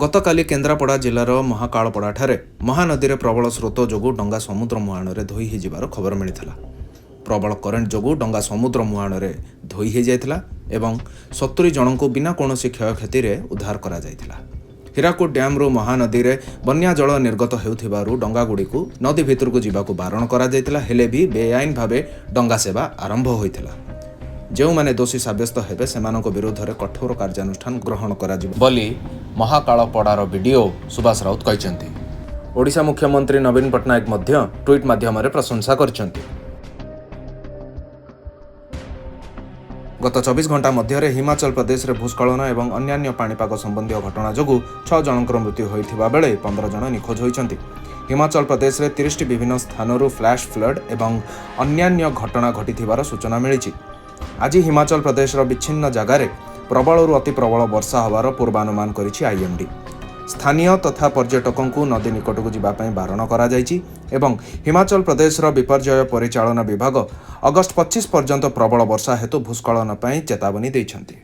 ଗତକାଲି କେନ୍ଦ୍ରାପଡ଼ା ଜିଲ୍ଲାର ମହାକାଳପଡ଼ାଠାରେ ମହାନଦୀରେ ପ୍ରବଳ ସ୍ରୋତ ଯୋଗୁଁ ଡଙ୍ଗା ସମୁଦ୍ର ମୁହାଣରେ ଧୋଇ ହୋଇଯିବାର ଖବର ମିଳିଥିଲା। ପ୍ରବଳ କରେଣ୍ଟ ଯୋଗୁଁ ଡଙ୍ଗା ସମୁଦ୍ର ମୁହାଣରେ ଧୋଇ ହୋଇଯାଇଥିଲା ଏବଂ 70 ଜଣଙ୍କୁ ବିନା କୌଣସି କ୍ଷୟକ୍ଷତିରେ ଉଦ୍ଧାର କରାଯାଇଥିଲା। ହୀରାକୁଦ ଡ୍ୟାମ୍ରୁ ମହାନଦୀରେ ବନ୍ୟା ଜଳ ନିର୍ଗତ ହେଉଥିବାରୁ ଡଙ୍ଗାଗୁଡ଼ିକୁ ନଦୀ ଭିତରକୁ ଯିବାକୁ ବାରଣ କରାଯାଇଥିଲା। ହେଲେ ବି ବେଆଇନ ଭାବେ ଡଙ୍ଗା ସେବା ଆରମ୍ଭ ହୋଇଥିଲା। ଯେଉଁମାନେ ଦୋଷୀ ସାବ୍ୟସ୍ତ ହେବେ, ସେମାନଙ୍କ ବିରୁଦ୍ଧରେ କଠୋର କାର୍ଯ୍ୟାନୁଷ୍ଠାନ ଗ୍ରହଣ କରାଯିବ ବୋଲି ମହାକାଳପଡ଼ାର ବିଡିଓ ସୁଭାଷ ରାଉତ କହିଛନ୍ତି। ଓଡ଼ିଶା ମୁଖ୍ୟମନ୍ତ୍ରୀ ନବୀନ ପଟ୍ଟନାୟକ ମଧ୍ୟ ଟ୍ୱିଟ୍ ମାଧ୍ୟମରେ ପ୍ରଶଂସା କରିଛନ୍ତି। ଗତ 24 ଘଣ୍ଟା ମଧ୍ୟରେ ହିମାଚଳ ପ୍ରଦେଶରେ ଭୂସ୍ଖଳନ ଏବଂ ଅନ୍ୟାନ୍ୟ ପାଣିପାଗ ସମ୍ବନ୍ଧୀୟ ଘଟଣା ଯୋଗୁଁ 6 ଜଣଙ୍କର ମୃତ୍ୟୁ ହୋଇଥିବା ବେଳେ 15 ଜଣ ନିଖୋଜ ହୋଇଛନ୍ତି। ହିମାଚଳ ପ୍ରଦେଶରେ 30ଟି ବିଭିନ୍ନ ସ୍ଥାନରୁ ଫ୍ଲାସ୍ ଫ୍ଲଡ୍ ଏବଂ ଅନ୍ୟାନ୍ୟ ଘଟଣା ଘଟିଥିବାର ସୂଚନା ମିଳିଛି। ଆଜି ହିମାଚଳ ପ୍ରଦେଶର ବିଚ୍ଛିନ୍ନ ଜାଗାରେ ପ୍ରବଳରୁ ଅତି ପ୍ରବଳ ବର୍ଷା ହେବାର ପୂର୍ବାନୁମାନ କରିଛି ଆଇଏମ୍ଡି। ସ୍ଥାନୀୟ ତଥା ପର୍ଯ୍ୟଟକଙ୍କୁ ନଦୀ ନିକଟକୁ ଯିବା ପାଇଁ ବାରଣ କରାଯାଇଛି ଏବଂ ହିମାଚଳ ପ୍ରଦେଶର ବିପର୍ଯ୍ୟୟ ପରିଚାଳନା ବିଭାଗ ଅଗଷ୍ଟ 25 ପର୍ଯ୍ୟନ୍ତ ପ୍ରବଳ ବର୍ଷା ହେତୁ ଭୂସ୍ଖଳନ ପାଇଁ ଚେତାବନୀ ଦେଇଛନ୍ତି।